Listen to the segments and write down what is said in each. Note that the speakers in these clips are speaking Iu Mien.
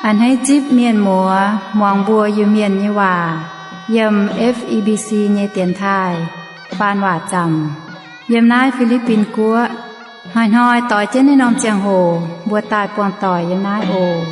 A'hneiv zipv mienh muoz muangx mbuo Iu-Mienh nyei waac yiem F E B C nyei dienx taaih faan waac zaamc yiem naaiv Fi^li^bin Guoqv. Hnoi-hnoi doix jienv naaiv norm ziangh hoc mbuo daaih buangh doic yiem naaiv oc.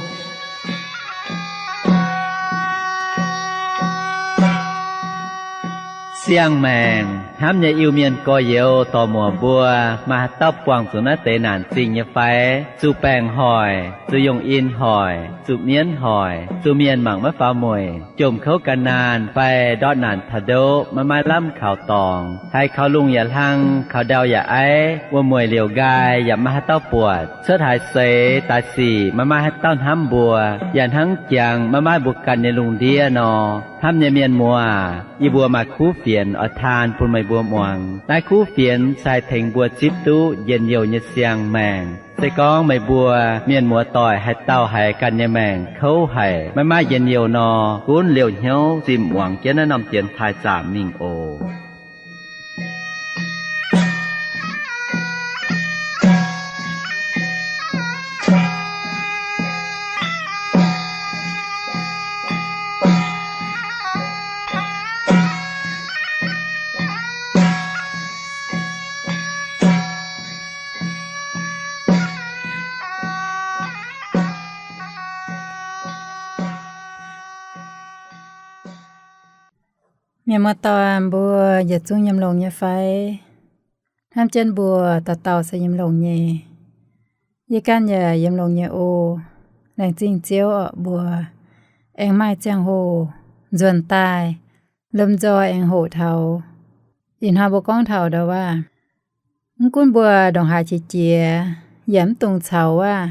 Siang-maengc hnamv nyei Iu-Mienh gorx-youz dorc-muoc mbuo, maaih haaix dauh buangh zuqc naaiv deix naanc zingh nyei fai? Zuqc baengc hoic, zuqc yungh in hoic, zuqc mienv hoic, zuqc mienh mangc maiv faaux mueic, jomc kouv gan naanh fai ndortv naanc taux ndoqv maiv maaih lamh kaux dorngx, haiz kaux lungh yaac hlang, kaux ndau yaac aiv, wuom-mueic liouc nqaai yaac maiv maaih haaix dauh buatc, cuotv haaix seix daaih sic maiv maaih haaix dauh hnamv mbuo, yaac hnangv jangx maiv maaih mbuo ganh nyei lungh ndiev nor. Hnamv nyei mienh muoz, yie mbuo maaih kuv fienx oix taan bun meih mbuo muangx. Naaiv kuv fienx se haih tengx mbuo zipv duqv njien-youh nyei siang-maengc. Se gorngv meih mbuo mienh muoz doic haaix dauh haiz ganh nyei maengc kouv haic, maiv maaih njien-youh nor, gunv liouh hnyouv zinh muangx jienv naaiv norm dienx taaih zaamc mingh oc. Mienh muoz-doic mbuo yietc zungv yiem longx nyei fai? Hnamv jienv mbuo dauh dauh se yiem longx nyei. Yie ganh yaac yiem longx nyei oc. Laengz zingh Ziouv orqc, mbuo aengx maaih ziangh hoc nzuonx daaih lomh nzoih aengx hoqc taux ih hnoi mbuo gorngv taux ndau waac. Mv gunv mbuo ndongc haaix qiex jiez, yaac mv dungx caux waac,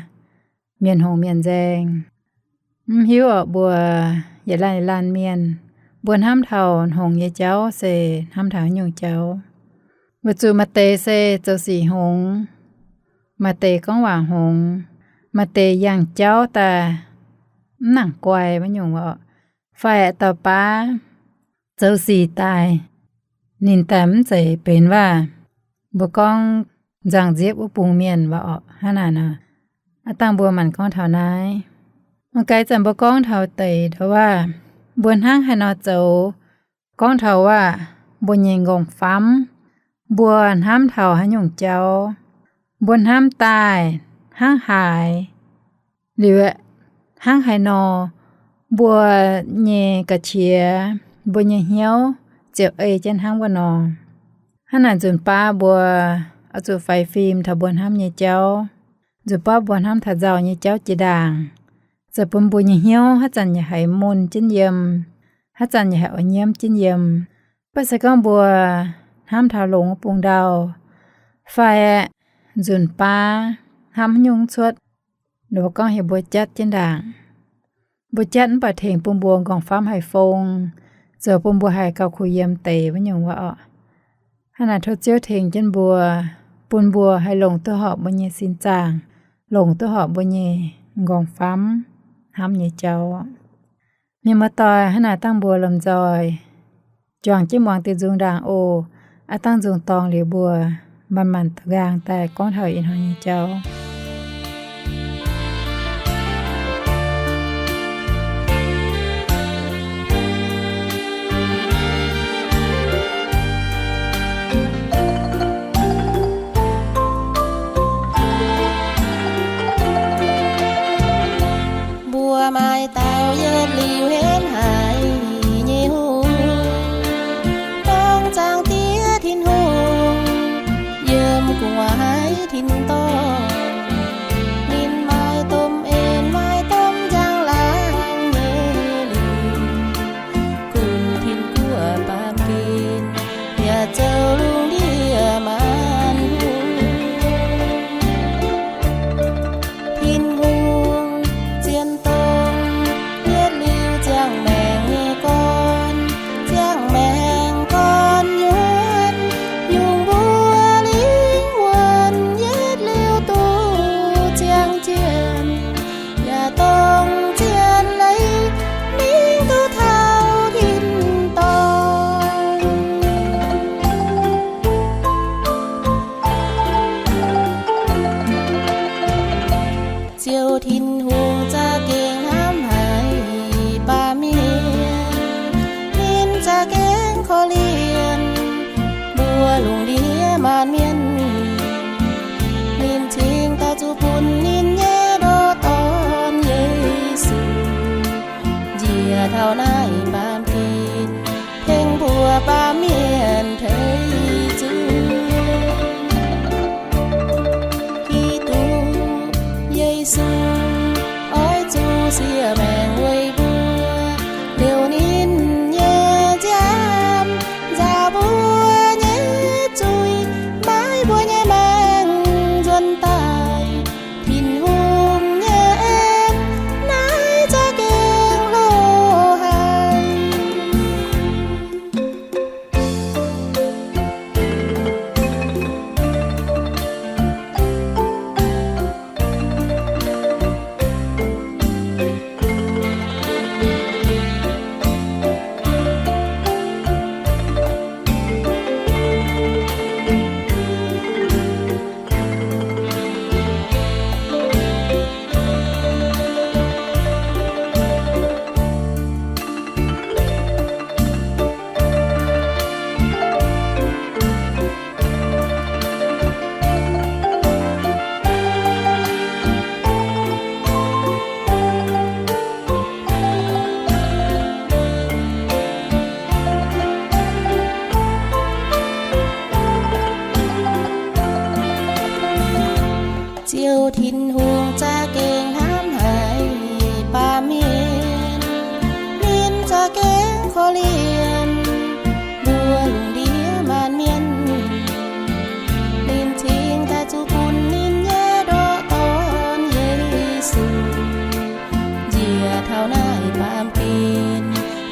mienh hngongx mienh nzaeng. Mv hiuv orqc, mbuo yietc laanh yietc laanh mienh, mbuo hnamv taux hngongx nyei jauv se hnamv taux haaix nyungc jauv? Weic zuqc maaih deix se zoux sic hngongx, maaih deix gorngv waac hngongx, maaih deix yangh jauv daaih mv nangc guai wuov nyungc orqc. Fai dauh baav zoux sic daaih, ninh daaih mv zeiz benx waac, mbuo gorngv nzangc-nziepv wuov bung mienh waac orqc. Hnangv naaic nor, aav dangh mbuo maanc gorngv taux naaiv. Mangc gaax zanc mbuo gorngv taux deix ndau waac, mbuo hnangv haaix nor zoux, gorngv taux waac, mbuo nyei nqorngv-famv, mbuo hnamv taux haaix nyungc jauv, mbuo hnamv daaih hnangv haaix, liuz hnangv haaix nor, mbuo nyei ga'qiex, mbuo nyei hnyouv ziouc ei jienv hnangv wuov nor. Hnangv naaic nzunc baav mbuo oix zuqc faix fim taux mbuo hnamv nyei jauv. Nzunc baav mbuo hnamv taux nzauh nyei jauv jiex ndaangc, zoux bun mbuo nyei hnyouv haaix zanc yaac haiz mun jienv yiem, haaix zanc yaac haiz oix nyiemv jienv yiem. Mv baac se gorngv mbuo hnamv taux longx wuov bung ndau, fai nzunc baav hnamv haaix nyungc cuotv, mbuo gorngv heuc mbuo jatv jienv ndaangc. Mbuo jatv mv baac tengx bun mbuo nqorngv-famv haih fong, zoux bun mbuo haih gauh kuh yiem deix wuov nyungc waac orqc. Hnangv naaic tov Ziouv tengx jienv mbuo, bun mbuo haih longc duqv horpc mbuo nyei sin zaangc, longc duqv horpc mbuo nyei nqorngv-famv hnamv nyei jauv. Mienh muoz-doic, hnangv naaic dangh mbuo lomh nzoih juangc jienv muangx diuh nzung ndaangc oc. Aav dangh nzung dorngx liuz mbuo manc-manc douc nqaang daaih gorngv taux ih hnoi nyei jauv. Mbuo maaih dauh yietc liuz henv haic nyei hungh, dongh Zaangc Diex Tin-Hungh, yiem gu'nguaaic tin-dorngh. Taux naaiv baamh gen, tengx mbuo baamh mienh tei zuqc Giduc Yesu oix zuqc siev maengc weic mbuo, liouh ninh nyei nziaamv nzaaux mbuo nyei zuiz, maaiv mbuo nyei maengc nzuonx daaih. Tin-Hungh nyei en naaiv za'gengh loz-haic. Ziouv Tin-Hungh za'gengh hnamv haic baamh mienh, ninh za'gengh korv-lienh mbuo lungh ndiev maanc mienh. Ninh cingx daaih zuqc bun ninh nyei ndoqc Dorn, Yesu, njiec taux naaiv baamh gen,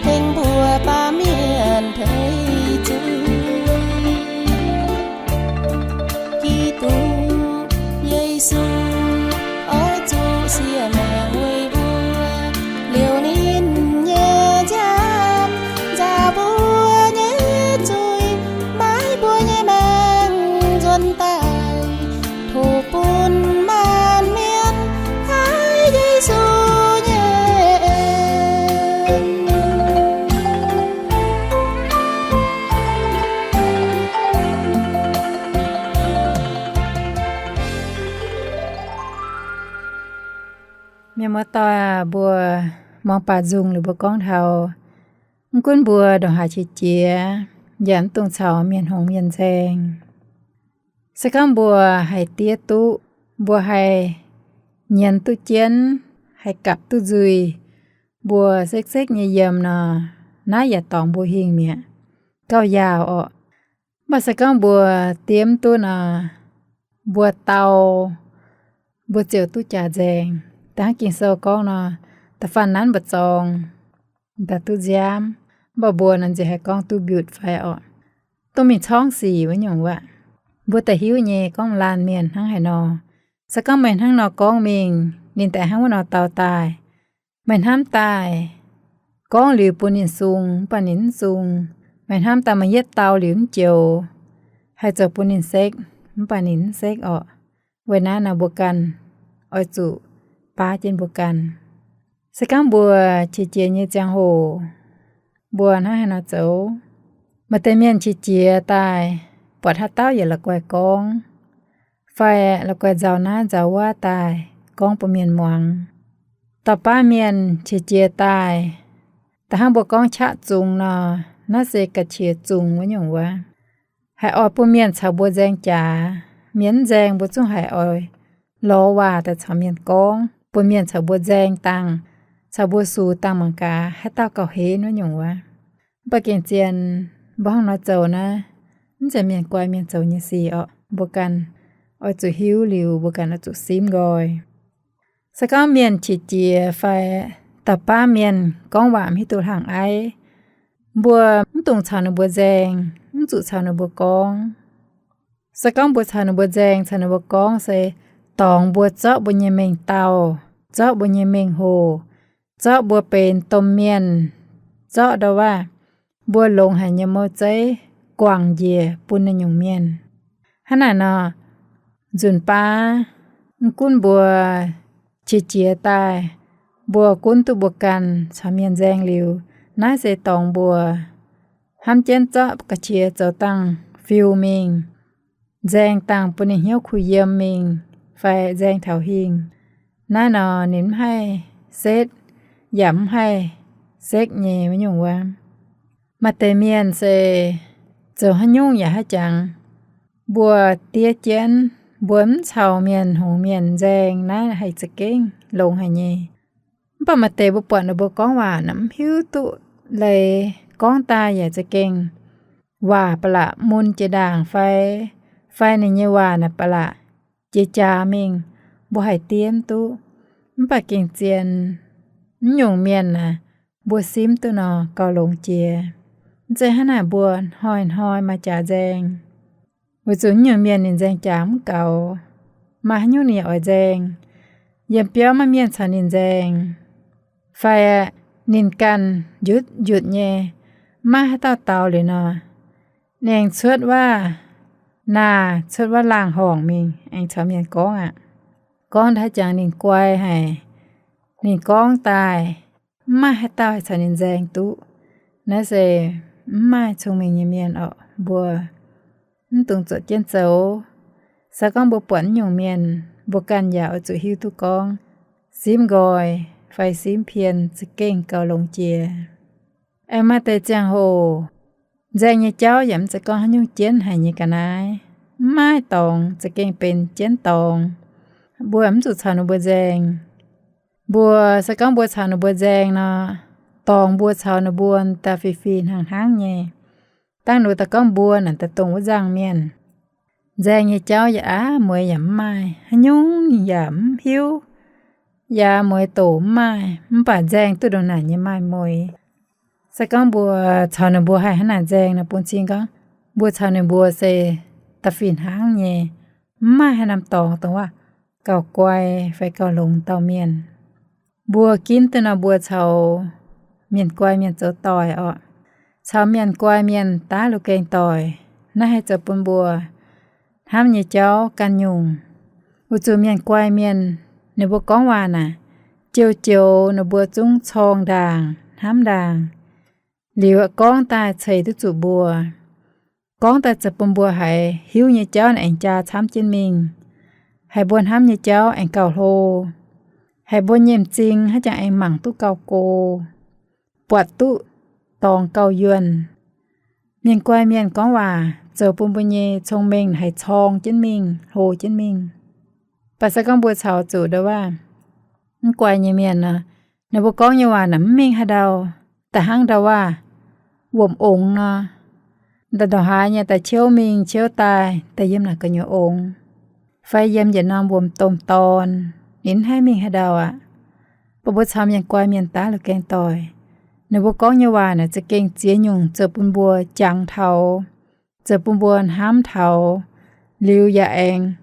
tengx mbuo baamh mienh tei zuqc Giduc Yesu oix zuqc siev maengc weic mbuo, liouh ninh nyei nziaamv nzaaux mbuo nyei zuiz, maaiv mbuo nyei maengc nzuonx daaih, tov bun maanc mienh haih Yesu nyei en. Mienh muoz-doic aac, mbuo muangx baac nzung liuz mbuo gorngv taux, mv gunv mbuo ndongc haaix qiex jiez, yaac mv dungx caux mienh hngongx mienh nzaeng. Se gorngv mbuo haih diev duqv, mbuo haih nyienz duqv jienv, haih gapv duqv nzuih, mbuo sekv-sekv nyei yiem nor, naaiv yaac dorngx mbuo hingh mi'aqv. Gauh yaauc orqc. Mv baac se gorngv mbuo diev mv duqv nor, mbuo dau, mbuo ziouc duqv jaax nzaeng. Da'hnangv Ging-Sou gorngv nor, da'faanh nanv mbu'zorng, daaih duqv nziaamv, mv baac mbuo nor nziex haih gorngv duqv mbiutc fai orqc. Dongh mingh corngv sic wuov nyungc wuov. Mbuo da'hiuv nyei gorngv laanh mienh hnangv haaix nor. Se gorngv meih hnangv nor gorngv mingh, ninh daaih hnangv wuov nor dau daaih. Meih hnamv daaih gorngv liuz bun ninh sung, mv baac ninh mv sung. Meih hnamv daaih meih yietv dau liuz mv joux, haih zoux bun ninh sekv, mv baac ninh mv sekv orqc. Weic naaiv nor mbuo ganh oix zuqc baav jienv mbuo ganh. Se gorngv mbuo qiex jiez nyei ziangh hoc, mbuo hnangv haaix nor zoux? Maaih deix mienh qiex jiez daaih, buatc haaix dauh yaac la'guaih gorngv, fai la'guaih nzauh naaiv nzauh wuov daaih gorngv bun mienh muangx. Dauh baav mienh qiex jiez daaih, da'hnangv mbuo gorngv qaqv zungx nor, naaiv se ga'qiex zungx wuov nyungc wuov. Haiz oix bun mienh caux mbuo nzaeng jaax, mienh mv nzaeng mbuo zungv haiz oix lorz waac daaih caux mienh gorngv, bun mienh caux mbuo nzaeng dangh, caux mbuo sux dangh mangc gaax haaix dauh gauh henv wuov nyungc wuov. Mv baac gengh zien mbuo hnangv nor zoux naaiv, mv zeiz mienh guai mienh zoux nyei sic orqc. Mbuo ganh oix zuqc hiuv liuz, mbuo ganh oix zuqc simv nqoi. Se gorngv mienh qiex jiez fai dauh baav mienh gorngv waac mv hiuv duqv hlang aiv, mbuo mv dungx caux ninh mbuo nzaeng, mv zuqc caux ninh mbuo gorngv. Se gorngv mbuo caux ninh mbuo nzaeng, caux ninh mbuo gorngv se dorngx mbuo zorqv mbuo nyei mengh dauh, zorqv mbuo nyei mengh hoc, zorqv mbuo benx domh mienh, zorqv ndau waac mbuo longx haic nyei mouc zeiv guangc njiec bun naaiv nyungc mienh. Hnangv naaic nor, nzunc baav mv gunv mbuo qiex jiez daaih, mbuo gunv duqv mbuo ganh caux mienh nzaeng liuz, naaiv se dorngx mbuo hnamv jienv zorqv ga'qiex zoux dangh fiuv mingh, nzaeng dangh bun ninh hnyouv kuh yiem mingh, fai nzaeng taux hingh. Naaiv nor ninh mv haih setv, yaac mv haih sekv nyei wuov nyungc wuov. Maaih deix mienh se zoux haaix nyungc yaac haiz jangx mbuo diev jienv, mbuo mv caux mienh hngongx mienh nzaeng naaiv haih za'gengh longx haic nyei. Mv baac maaih deix mbuo buatc ninh mbuo gorngv waac naaic mv hiuv duqv leiz, gorngv daaih yaac za'gengh waac ba'laqc mun jiex ndaangc fai, fai ninh nyei waac naaic ba'laqc jiex jaax mingh, mbuo haih diev mv duqv. Mv baac gengh zien, mv nyungc mienh naaic mbuo simv duqv nor gauh longx jiex. Mv zeiz hnangv naaic mbuo hnoi-hnoi maaih jaax nzaeng. Weic zuqc mv nyungc mienh ninh nzaeng jaax mv gaux, maaih haaix nyungc ninh oix nzaeng, yiem biauv maiv mienh caux ninh nzaeng, fai ninh ganh njutv njutc nyei, maiv maaih haaix dauh daux liuz nor, ninh aengx cuotv wuov naah, cuotv wuov laangh horngc mingh aengx caux mienh gorngv aqv. Gorngv ndaaih jangx ninh guai haic, ninh gorngv daaih mv maaih haaix dauh haih caux ninh nzaeng duqv. Naaiv se mv maaih cong-mengh nyei mienh orqc. Mbuo mv dungx zuotc jienv zoux. Se gorngv mbuo buatc mv nyungc mienh, mbuo ganh yaac oix zuqc hiuv duqv gorngv simv nqoi fai simv pien za'gengh gauh longx jiex. Aengx maaih deix ziangh hoc nzaeng nyei jauv yaac mv zeiz gorngv haaix nyungc jienv haic nyei ga'naaiv. Mv maaih dorngx za'gengh benx jienv dorngx. Mbuo mv zuqc caux ninh mbuo nzaeng. Mbuo se gorngv mbuo caux ninh mbuo nzaeng nor, dorngx mbuo caux ninh mbuo da'fih fih hnangv hnangv nyei. Dangh ninh mbuo daaih gorngv mbuo naaic daaih dongh wuov nzangc mienh. Nzaeng nyei jauv yaac aav mueiz yaac mv maaih, haaix nyungc yaac mv hiuv, yaac mueiz doqc mv maaih, mv baac nzaeng duqv ndongc naaic nyei maaih mueiz. Se gorngv mbuo caux ninh mbuo haih hnangv naaic nzaeng nor, bun cing gorngv mbuo caux ninh mbuo se da'fih hnangv nyei, mv maaih haaix norm dorngx dongh wuov gauh guai fai gauh longx dauh mienh. Mbuo ginv duqv nor mbuo caux mienh guai mienh zoux doic orqc. Caux mienh guai mienh daav loz-gaeng doic, naaiv haih zoux bun mbuo hnamv nyei jauv ganh nyungc. Weic zuqc mienh guai mienh ninh mbuo gorngv waac naaic, joux-joux ninh mbuo zungv corng ndaangc, hnamv ndaangc, liuz gorngv daaih ceix duqv zuqc mbuo. Gorngv daaih zoux bun mbuo haiz hiuv nyei jauv aengx jaa camv jienv mingh, haiz mbuo hnamv nyei jauv aengx gauh hlo, haiz mbuo nyei m'zing haaix jangx aengx mangc duqv gauh go, buatc duqv dorngx gauh yuonh. Mienh guai mienh gorngv waac zoux bun mbuo nyei cong-mengh haiz corng jienv mingh, hlo jienv mingh. Baac se gorngv mbuo caux zuqc ndau waac mv guai nyei mienh nor, ninh mbuo gorngv nyei waac naaic mv mingh haaix ndau, da'hnangv ndau waac wuom ongx nor, ndau-ndau haaix nyei daaih ciouv mingh ciouv daaih, daaih yiem naaic gu'nyuoz ongx, fai yiem yietc norm wuom-domh dorn, ninh mv haih mingh haaix ndau aqv. Baac mbuo caux mienh guai mienh daav loz-gaeng doic, ninh mbuo gorngv nyei waac naaic za'gengh ziex nyungc zoux bun mbuo jangx taux, zoux bun mbuo hnamv taux, liuz yaac aengx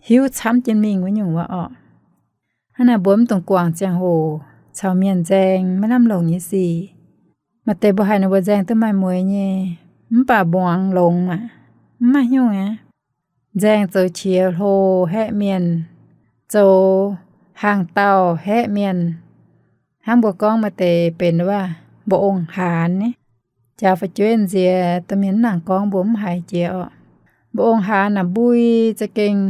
hiuv camv jienv mingh wuov nyungc wuov orqc. Hnangv naaic mbuo mv dungx guangc ziangh hoc caux mienh nzaeng maiv lamh longc nyei sic. Maaih deix mbuo haiz ninh mbuo nzaeng duqv maaih mueiz nyei, mv baac muangx longx maah, mv maaih haaix nyungc aqv. Nzaeng zoux qiex hlo haeqv mienh, zoux hnaangx-daauh haeqv mienh. Hnangv mbuo gorngv maaih deix benx wuov mba'ong haanz nyei. Jaax fu'jueiv nziex domh mienh mv nangc gorngv mbuo mv haiz jiex orqc. Mba'ong haanz naaic mbui za'gengh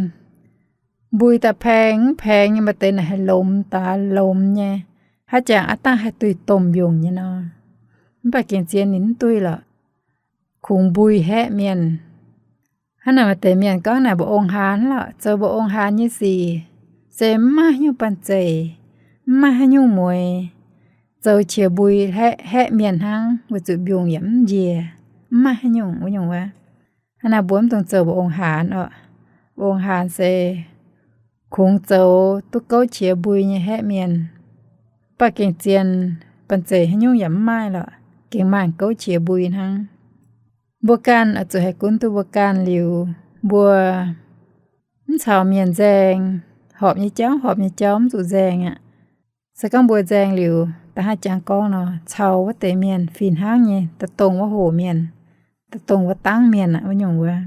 mbui daaih paeng mv paeng nyei, maaih deix naaic haih lomz daaih lomz nyei, haaix jangx aav dangh haih duih domh mbiungc nyei nor. Mv baac gengh zien ninh mv duih lorqc. Kungx mbui haeqv mienh. Hnangv naaic maaih deix mienh gorngv naaic mba'ong haanz lorqc, zoux mba'ong haanz nyei sic se mv maaih haaix nyungc banh zeic, mv maaih haaix nyungc mueiz. Zoux qiex mbui haeqv, haeqv mienh hnangv, weic zuqc mbiungc yaac mv njiec, mv maaih haaix nyungc wuov nyungc wuov. Hnangv naaic mbuo mv dungx zoux mba'ong haanz orqc. Mba'ong haanz se kungx zoux duqv gouv qiex mbui nyei haeqv mienh. Mv baac gengh zien banh zeic haaix nyungc yaac mv maaih lorqc, gengh maaih gouv qiex mbui hnangv. Mbuo ganh oix zuqc haih gunv duqv mbuo ganh liuz, mbuo mv caux mienh nzaeng, horpc nyei jauv, horpc nyei jauv mv zuqc nzaeng aqv. Se gorngv mbuo nzaeng liuz, da'haav jangx gorngv nor, caux wuov deix mienh fih hnangv nyei, da'dongh wuov hoc mienh, da'dongh wuov dangv mienh aqv, wuov nyungc wuov.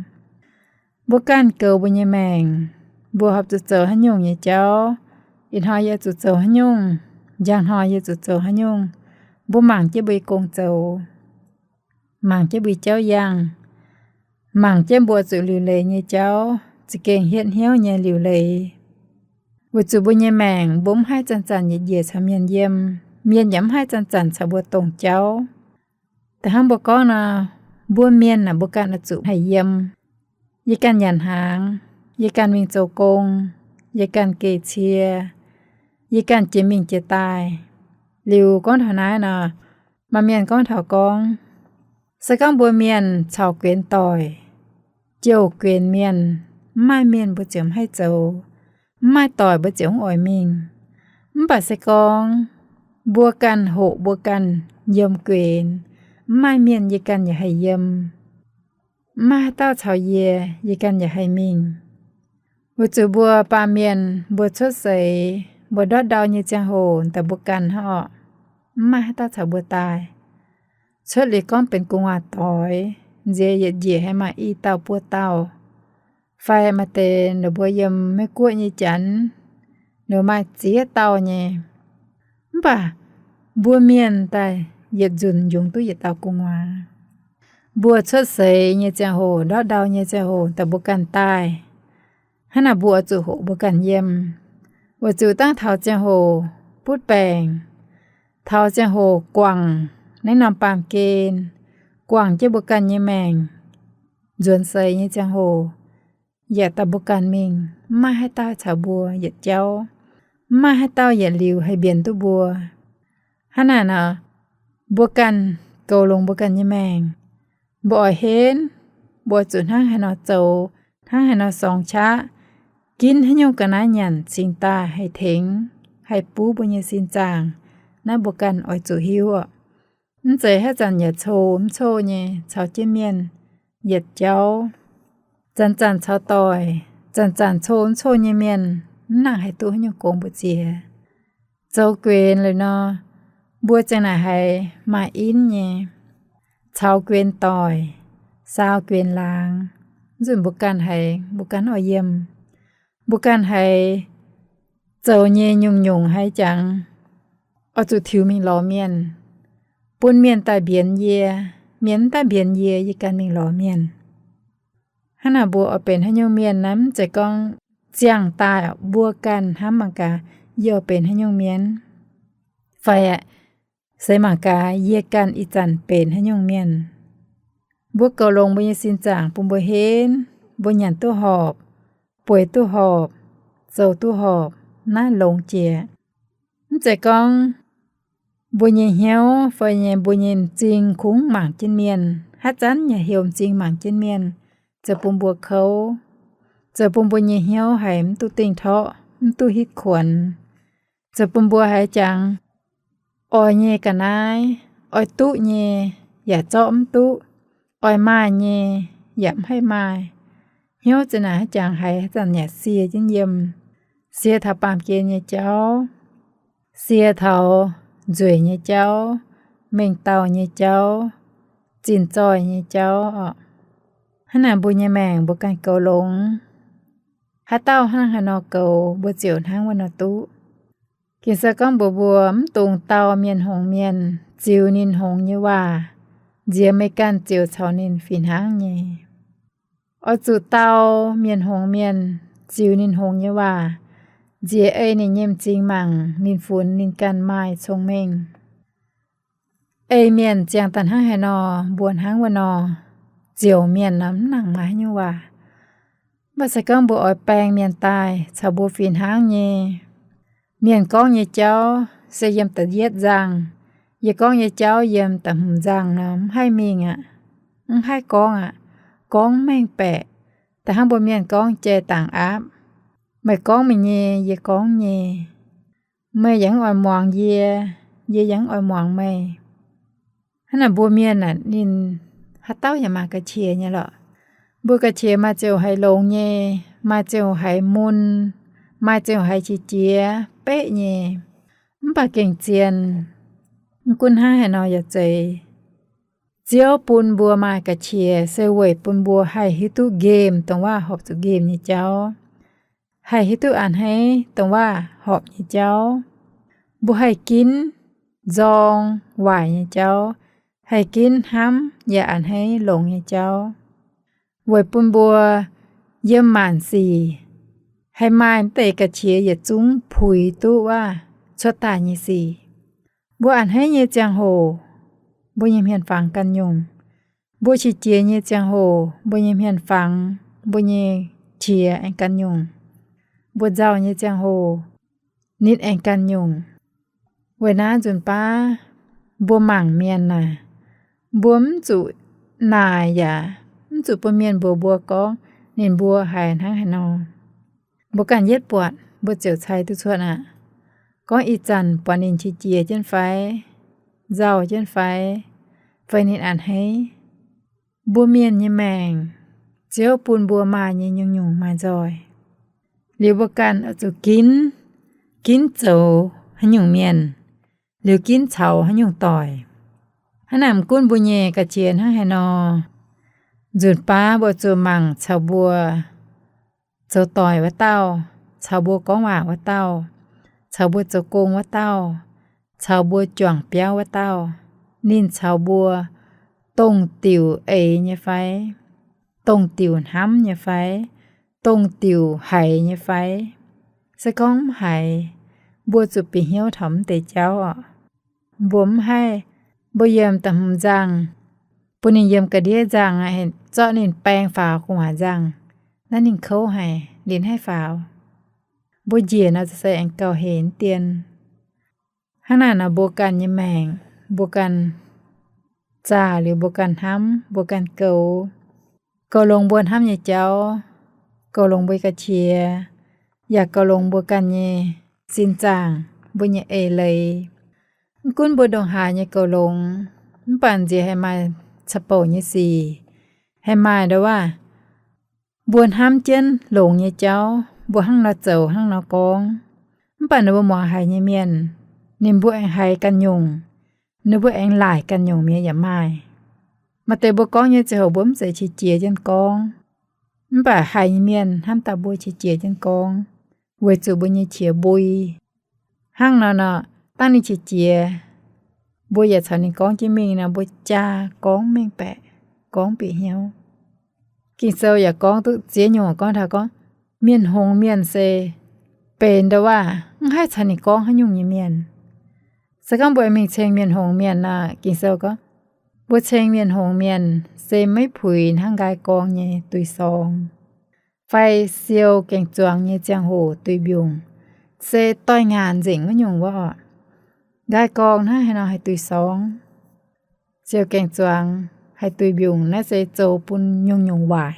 Mbuo ganh goux mbuo nyei maengc, mbuo horpc zuqc zoux haaix nyungc nyei jauv, ih hnoi yie zuqc zoux haaix nyungc, njang hnoi yie zuqc zoux haaix nyungc, mbuo mangc jienv mbuo nyei gong zoux, mangc jienv mbuo nyei jauv yangh, mangc jienv mbuo zuqc liuc leiz nyei jauv, za'gengh hietv hnyouv nyei liuc leiz. Weic zuqc mbuo nyei maengc mbuo mv haih zanc-zanc njiec caux mienh yiem. mienh yaac mv haih zanc-zanc caux mbuo dongh jauv. Da'hnangv mbuo gorngv nor, mbuo mienh naaic mbuo ganh oix zuqc haih yiem. Yie ganh nyanc hnaangx, yie ganh mingh zoux gong, yie ganh geh cie, yie ganh jiex mingh jiex daaih. Liuz gorngv taux naaiv nor, maaih mienh gorngv taux gorngv, se gorngv mbuo mienh caux guenx doic, jouh guenx mienh, mv maaih mienh mbuo ziouc mv haih zoux, mv maaih doic mbuo ziouc mv oix mingh. Mv baac se gorngv mbuo ganh hoqc mbuo ganh yiem guenx, mv maaih mienh yie ganh yaac haih yiem. Mv maaih haaix dauh caux yie, yie ganh yaac haih mingh. Weic zuqc mbuo baamh mienh mbuo cuotv seix, mbuo ndortv ndau nyei ziangh hoc daaih mbuo ganh hnangv orqc, mv maaih haaix dauh caux mbuo daaih. Cuotv liuz gorngv benx gu'nguaaz doix, nziex yietc njiec haiz maaih i dauh buo dauh, fai maaih deix ninh mbuo yiem Meiv-Guoqv nyei janx, ninh maaih ziex dauh nyei. Mv baac mbuo mienh daaih yietc nzunc yungz duqv yietc dauh gu'nguaaz. Mbuo cuotv seix nyei ziangh hoc, ndortv ndau nyei ziangh hoc daaih mbuo ganh daaih. Hnangv naaic mbuo oix zuqc hoqc mbuo ganh yiem, weic zuqc dangv taux ziangh hoc butv baengc, taux ziangh hoc guangc naaiv norm baamh gen, guangc jienv mbuo ganh nyei maengc, nzuonx seix nyei ziangh hoc, yaac daaih mbuo ganh mingh, mv maaih haaix dauh caux mbuo yietc jauv, mv maaih haaix dauh yietc liuz haih mbienx duqv mbuo. Hnangv naaic nor, mbuo ganh goux longx mbuo ganh nyei maengc. Mbuo oix henv, mbuo zuqc hnangv haaix nor zoux, hnangv haaix nor sorngx qaqv, ginv haaix nyungc ga'naaiv nyanc cingx daaih haih tengx, haih buv mbuo nyei sin zaangc, naaiv mbuo ganh oix zuqc hiuv orqc. Mv zeiz haaix zanc yaac cou mv cou nyei caux jienv mienh yietc jauv. Zanc-zanc caux doic, zanc-zanc cou mv cou nyei mienh, mv nangc haih duqv haaix nyungc gong mbu'ziex. Zoux guenx liuz nor, mbuo ziang naaic haiz maaih inv nyei, caux guenx doic, saau guenx laangz, nzunc mbuo ganh haiz mbuo ganh oix yiem. Mbuo ganh haiz zoux nyei nyungc-nyungc haiz jangx, oix zuqc tiux mingh lorz mienh, bun mienh daaih mbienx yie. Mienh mv daaih mbienx yie, yie ganh mingh lorz mienh. Hnangv naaic mbuo oix benx haaix nyungc mienh naaiv, mv zeiz gorngv ziangh daaih mbuo ganh hnamv mangc gaax yie oix benx haaix nyungc mienh, fai aeqv, se mangc gaax yie ganh ih zanc benx haaix nyungc mienh. Mbuo goux longx mbuo nyei sin zaangc bun mbuo henv, mbuo nyanc duqv horpc, bueix duqv horpc, zoux duqv horpc, naaiv longx jiex. Mv zeiz gorngv mbuo nyei hnyouv fai nyei mbuo nyei m'zing kungx mangc jienv mienh, haaix zanc yaac heuc m'zing mangc jienv mienh, zoux bun mbuo kouv, zoux bun mbuo nyei hnyouv haiz mv duqv dingh torqv, mv duqv hitv kuonx, zoux bun mbuo haiz jangx oix nyei ga'naaiv, oix duqv nyei yaac zorqv mv duqv, oix maaih nyei yaac mv haih maaih. Hnyouv za'naaic haaix jangx haiz haaix zanc yaac sie jienv yiem, sie taux baamh gen nyei jauv, sie taux nzueic nyei jauv, mengh dauh nyei jauv, zinh zoih nyei jauv orqc. Hnangv naaic mbuo nyei maengc mbuo ganh goux longx. Haaix dauh hnangv haaix nor goux, mbuo ziouc hnangv wuov nor duqv. Ging-Sou gorngv mbuox mbuo, mv dungx dau mienh hngongx mienh ziux ninh hngongx nyei waac, nziex meih ganh ziouc caux ninh fih hnangv nyei. Oix zuqc dau mienh hngongx mienh ziux ninh hngongx nyei waac, nziex ei ninh nyei m'zing mangc ninh funx ninh ganh maaih cong-mengh. Ei mienh ziangh daaih hnangv haaix nor, mbuo hnangv wuov nor ziouc mienh nor mv nangc maaih haaix nyungc waac. Mv baac se gorngv mbuo oix baeng mienh daaih caux mbuo fih hnangv nyei, mienh gorngv nyei jauv se yiem da'yietv nzangh, yie gorngv nyei jauv yiem da'hmz nzangh nor mv haih mingh aqv, mv haih gorngv aqv. Gorngv mengh baeqc, da'hnangv mbuo mienh gorngv jai dangc aapv. Meih gorngv meih nyei, yie gorngv nyei. Meih yaac mv oix muangx yie, yie yaac mv oix muangx meih. Hnangv naaic mbuo mienh aeqv, ninh haaix dauh yaac maaih ga'qiex nyei lorqc. Mbuo ga'qiex maaih ziouc haiz longx nyei, maaih ziouc haiz mun, maaih ziouc haiz qiex jiez beqv nyei. Mv baac gengh zien, mv gunv hnangv haaix nor yaac zeiz, Ziouv bun mbuo maaih ga'qiex se weic bun mbuo haih hiuv duqv nqemh dongh waac horpc zuqc nqemh nyei jauv, haih hiuv duqv a'hneiv dongh waac horpc nyei jauv. Mbuo haih ginv nzorng waaic nyei jauv, haih ginv hnamv yaac a'hneiv longx nyei jauv, weic bun mbuo yiem maanc sic haih maaih deix ga'qiex yietc zungv puix duqv waac cuotv daaih nyei sic. Mbuo a'hneiv nyei ziangh hoc, mbuo nyei hmien fangx ganh nyungc. Mbuo qiex jiez nyei ziangh hoc, mbuo nyei hmien fangx, mbuo nyei qiex aengx ganh nyungc. Mbuo nzauh nyei ziangh hoc, ninh aengx ganh nyungc. Weic naaiv nzunc baav mbuo mangc mienh naaic, mbuo mv zuqc naaic yaac mv zuqc bun mienh mbuox mbuo gorngv ninh mbuo haiz hnangv haaix nor. Mbuo ganh yietv buatc mbuo ziouc cai duqv cuotv aqv. Gorngv ih zanc buatc ninh qiex jiez jienv fai, nzauh jienv fai, fai ninh a'hneiv. Mbuo mienh nyei maengc, Ziouv bun mbuo maaih nyei nyungc-nyungc maaih nzoih. Liuz mbuo ganh oix zuqc ginv, ginv zoux haaix nyungc mienh, liuz ginv caux haaix nyungc doic. Hnangv naaic mv gunv mbuo nyei ga'qiex hnangv haaix nor, nzunc baav mbuo zuqc mangc caux mbuo zoux doic wuov dauh, caux mbuo gorngv waac wuov dauh, caux mbuo zoux gong wuov dauh, caux mbuo juangc biauv wuov dauh, ninh caux mbuo dongh diuc eix nyei fai, dongh diuc hnamv nyei fai, dongh diuc haiz nyei fai. Se gorngv mv haiz, mbuo zuqc bieqc hnyouv taux mv deix jauv oc. Mbuo mv haih, mbuo yiem da'hmz nzangh, bun ninh yiem ga'ndiev nzangh, zorqv ninh baeng faaux gu'nguaaic nzangh, naaiv ninh kouv haic, ninh haih faaux. Mbuo njiec nor se aengx gauh hec dien. Hnangv naaic nor mbuo ganh nyei maengc, mbuo ganh zaah liuz mbuo ganh hnamv, mbuo ganh goux. Goux longx mbuo hnamv nyei jauv, goux longx mbuo nyei ga'qiex, yaac goux longx mbuo ganh nyei sin zaangc, mbuo nyei eix leiz. Mv gunv mbuo ndongc haaix nyei goux longx, mv baac nziex haih maaih caux bouc nyei sic, haih maaih ndau waac. Mbuo hnamv jienv longx nyei jauv, mbuo hnangv nor zoux hnangv nor gorngv, mv baac ninh mbuo muangx haiz nyei mienh, ninh mbuo aengx haiz ganh nyungc, ninh mbuo aengx laaic ganh nyungc mi'aqv yaac maaih. Maaih deix mbuo gorngv nyei ziangh hoc mbuo mv zeiz qiex jiez jienv gorngv, mv baac haiz nyei mienh hnamv daaih mbuo qiex jiez jienv gorngv, weic zuqc mbuo nyei qiex mbui. Hnangv nor nor, dangh ninh qiex jiez, mbuo yaac caux ninh gorngv jienv mingh nor, mbuo jaa gorngv mengh baeqc, gorngv bieqc hnyouv. Ging-Sou yaac gorngv duqv ziex nyungc gorngv taux gorngv, mienh hngongx mienh se benx ndau waac mv haih caux ninh gorngv haaix nyungc nyei mienh. Se gorngv mbuo mingh ceng mienh hngongx mienh nor, Ging-Sou gorngv, mbuo ceng mienh hngongx mienh se maiv puix hnangv nqaai gorngv nyei duih sorngx, fai siou gaeng-zuangx nyei ziangh hoc duih mbiungc, se doix-ngaanc nzengc wuov nyungc wuov oc. Nqaai gorngv hnangv haaix nor haih duih sorngv, siou gaeng-zuangx haih duih mbiungc, naaiv se zoux bun nyungc-nyungc waaic,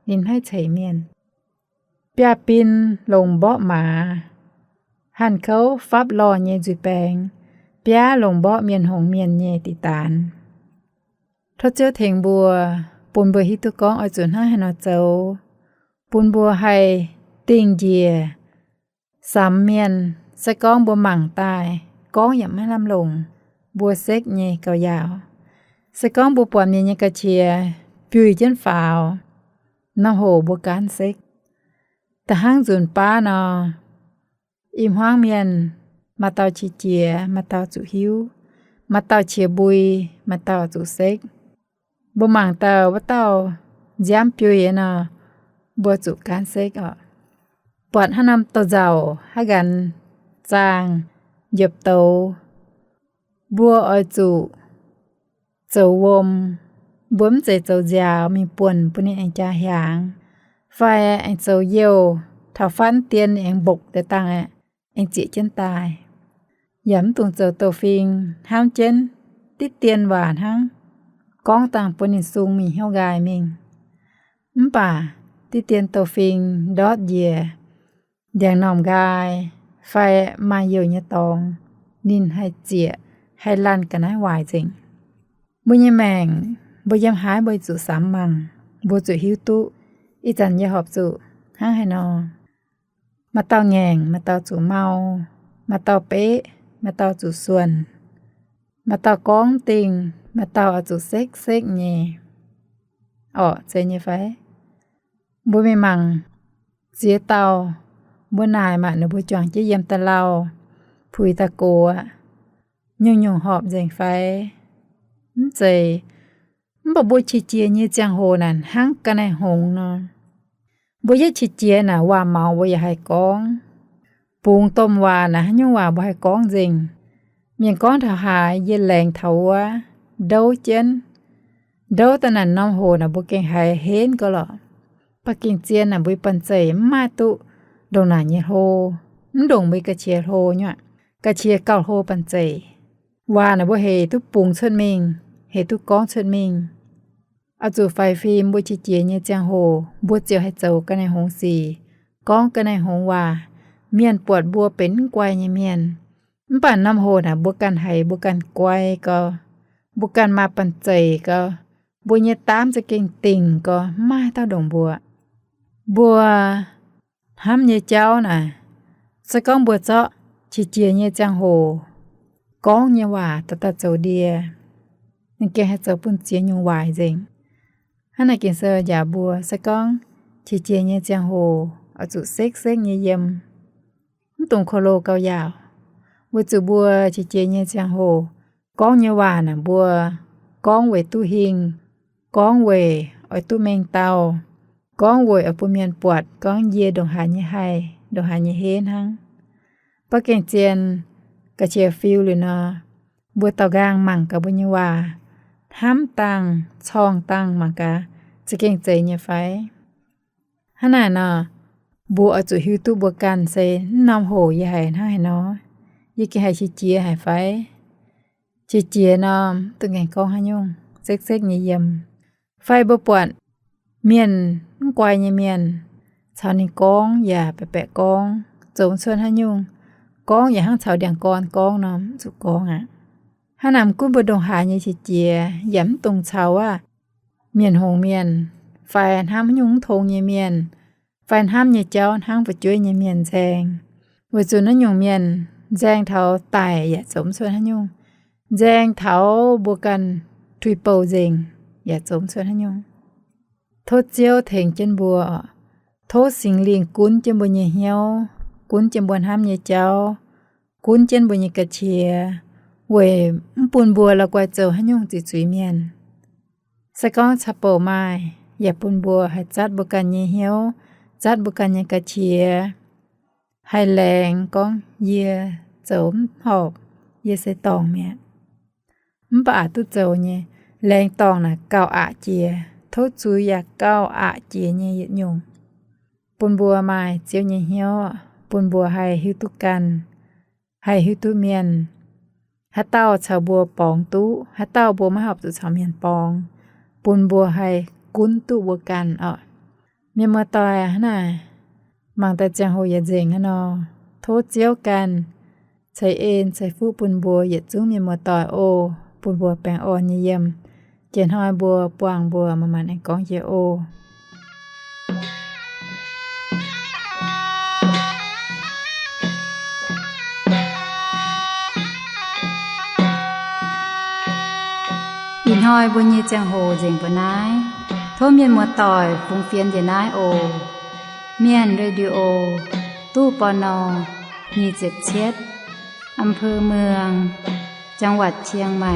ninh maiv ceix mienh. Biaav-bin longc mborqv maaz, hanh kouv fapv lorh nyei nzuih baengx, biaav longc mborqv mienh hngongx mienh nyei diqc daanx. Tov Ziouv tengx mbuo, bun mbuo hiuv duqv gorngv oix zuqc hnangv haaix nor zoux, bun mbuo haih dingh njiec samx mienh. Se gorngv mbuo mangc daaih gorngv yaac maiv lamh longc, mbuo sekv nyei gauh yaauc. Se gorngv mbuo buatc mienh nyei ga'qiex biuih jienv faaux, norm hoc mbuo gaanv sekv. Da'hnangv nzunc baav nor, i hmuangv mienh, maaih dauh qiex jiez, maaih dauh zuqc hiuv, maaih dauh qiex mbui, maaih dauh zuqc sekv. Mbuo mangc dauh wuov dauh nziaamv biuih nor, mbuo zuqc gaanv sekv oc. Buatc haaix norm douz-nzauc, haaix nqanx zaangh, njiepc douz, mbuo oix zuqc zoux wuom. Mbuo mv zeiz zoux nziaaux mingh buonc bun ninh aengx jaa hiaangx, fai aengx zoux youh taux fatv dien aengx mbokc deix dangh aeqv, aengx zieqc jienv daaih. Yaac mv dungx zoux douz-fing hnamv jienv diqv dien waac hnangv, gorngv dangh bun ninh sung mingh hnyouv nqaai mingh. Mv baac diqv dien douz-fing ndortv njiec, ndiangx-normh nqaai, fai maaih youh nyei dorngx, ninh haih zieqc, haih laanh ga'naaiv waaic nzengc. Mbuo nyei maengc, mbuo yiem haaix mbuo zuqc samx mangc, mbuo zuqc hiuv duqv ih zanc yie horpc zuqc hnangv haaix nor. Maaih dauh ngaengc, maaih dauh zuqc mau, maaih dauh beqv, maaih dauh zuqc suonc, maaih dauh gorngv dingh, maaih dauh oix zuqc sekv-sekv nyei. Orqc, zeiz nyei fai? Mbuo mingh mangc ziex dauh, mbuo naaic maah, ninh mbuo juangc jienv yiem da'lauh, puix da'gox aqv. Nyungc-nyungc horpc nzengc fai? Mv zeiz. Mv baac mbuo qiex jiez nyei ziangh hoc naaic hnangv ga'naaiv hngongx nor. Mbuo yietv qiex jiez naaic waac-maux mbuo yaac haih gorngv. Bungx domh waac naaic haaix nyungc waac mbuo haih gorngv nzengc. Mienh gorngv taux haaix yie laengz taux wuov, ndouv jienv. Ndouv daaih naaic norm hoc naaic mbuo gengh haiz henv gau lorqc. Ba'gengh zien naaic mbuo nyei banh zeic mv maaih duqv ndongc naaic nyei hlo, mv ndongc mbuo ga'qiex hlo nyei aqv. Ga'qiex gauh hlo banh zeic. Waac naaic mbuo hec duqv bungx cuotv mingh, hec duqv gorngv cuotv mingh. Oix zuqc faix fim mbuo qiex jiez nyei ziangh hoc mbuo ziouc haih zoux ga'naaiv hngongx sic, gorngv ga'naaiv hngongx waac. Mienh buatc mbuo benx mv guai nyei mienh. Mv baac norm hoc naaic mbuo ganh haiz mbuo ganh guai gau, mbuo ganh maaih banh zeic gau, mbuo nyei daamv za'gengh dingc gau, mv maaih dauh ndongc mbuo. Mbuo hnamv nyei jauv naaic, se gorngv mbuo zorqv qiex jiez nyei ziangh hoc gorngv nyei waac daaih daaih zoux ndie, ninh gengh haih zoux bun ziex nyungc waaic nzengc. Hnangv naaic Ging-Sou njaaux mbuo, se gorngv qiex jiez nyei ziangh hoc oix zuqc sekv sekv nyei yiem, mv dungx ko lo gauh yaauc. Weic zuqc mbuo qiex jiez nyei ziangh hoc gorngv nyei waac naaic mbuo gorngv weic duqv hingh, gorngv weic oix duqv mengh dauh, gorngv weic oix bun mienh buatc gorngv yie ndongc haaix nyei haih, ndongc haaix nyei henv hnangv. Ba'gengh zien ga'qiex fiu liuz nor, mbuo daaux nqaang mangc gaax mbuo nyei waac, hnamv dangh, corngh dangh mangc gaax, za'gengh zeiz nyei fai? Hnangv naaic nor, mbuo oix zuqc hiuv duqv mbuo ganh se mv norm hoc yie haiz hnangv haaix nor, yie gengh haiz qiex jiez haic fai? Qiex jiez nor, mv dungx gaengh gorngv haaix nyungc, sekv sekv nyei yiem. Fai mbuo buatc mienh, mv guai nyei mienh, caux ninh gorngv yaac baeqc baeqc gorngv, zoux mv cuotv haaix nyungc. Gorngv yaac hnangv caux ndiangx-gorn gorngv nor, mv zuqc gorngv aqv. Hnangv naaic mv gunv mbuo ndongc haaix nyei qiex jiez, yaac mv dungx caux aav mienh hngongx mienh, fai hnamv haaix nyungc mv tong nyei mienh, fai hnamv nyei jauv hnangv fu'jueiv nyei mienh nzaeng. Weic zuqc naaiv nyungc mienh nzaeng taux daic yaac zoux mv cuotv haaix nyungc. Nzaeng taux mbuo ganh tuix bouh nzengc yaac zoux mv cuotv haaix nyungc. Tov Ziouv tengx jienv mbuo oc. Tov Singx Lingh gunv jienv mbuo nyei hnyouv, gunv jienv mbuo hnamv nyei jauv, gunv jienv mbuo nyei ga'qiex, weic mv bun mbuo la'guaih zoux haaix nyungc ziqc zuiz mienh. Se gorngv caqv-bouc maaih, yaac bun mbuo haih zatv mbuo ganh nyei hnyouv, zatv mbuo ganh nyei ga'qiex, haih laengz gorngv, yie zoux mv horpc, yie se dorngc mi'aqv. Mv baac aqc duqv zoux nyei. Laengz dorngc naaic gauh aqc jiex, tov zuiz yaac gauh aqc jiex nyei yietc nyungc. Bun mbuo maaih Ziouv nyei hnyouv, bun mbuo haih hiuv duqv ganh, haih hiuv duqv mienh. Haaix dauh caux mbuo borngz duqv, haaix dauh mbuo maiv horpc zuqc caux mienh borngz, bun mbuo haih gunv duqv mbuo ganh oc. Mienh muoz-doic aac, hnangv naaic mangc daaih ziangh hoc yaac nzengc aqv nor, tov Ziouv ganh ceix en ceix fuqv bun mbuo yietc zungv mienh muoz-doic oc, bun mbuo baengh orn nyei yiem. Jiex hnoi mbuo buangh mbuo manc-manc aengx gorngv jiex oc. Ih hnoi mbuo nyei ziangh hoc nzengc mbuo naaiv. Tov mienh muoz-doic fungx fienx njiec naaiv oc. Mienh Radio, ตู้ ปณ. nyic ziepc cietv, อำเภอเมือง จังหวัดเชียงใหม่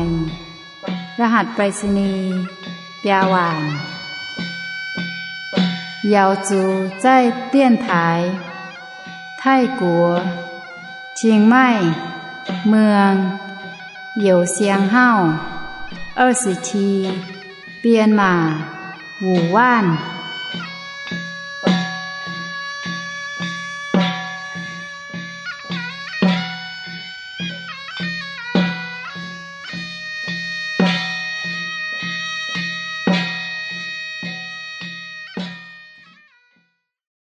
รหัสไปรษณีย์ biaa waanc. 瑶族在电台 ไทยกั๋ว เชียงใหม่ เมือง หยวเซียงเฮ้า เอ้อสิที เปียนหม่า หมู่บ้าน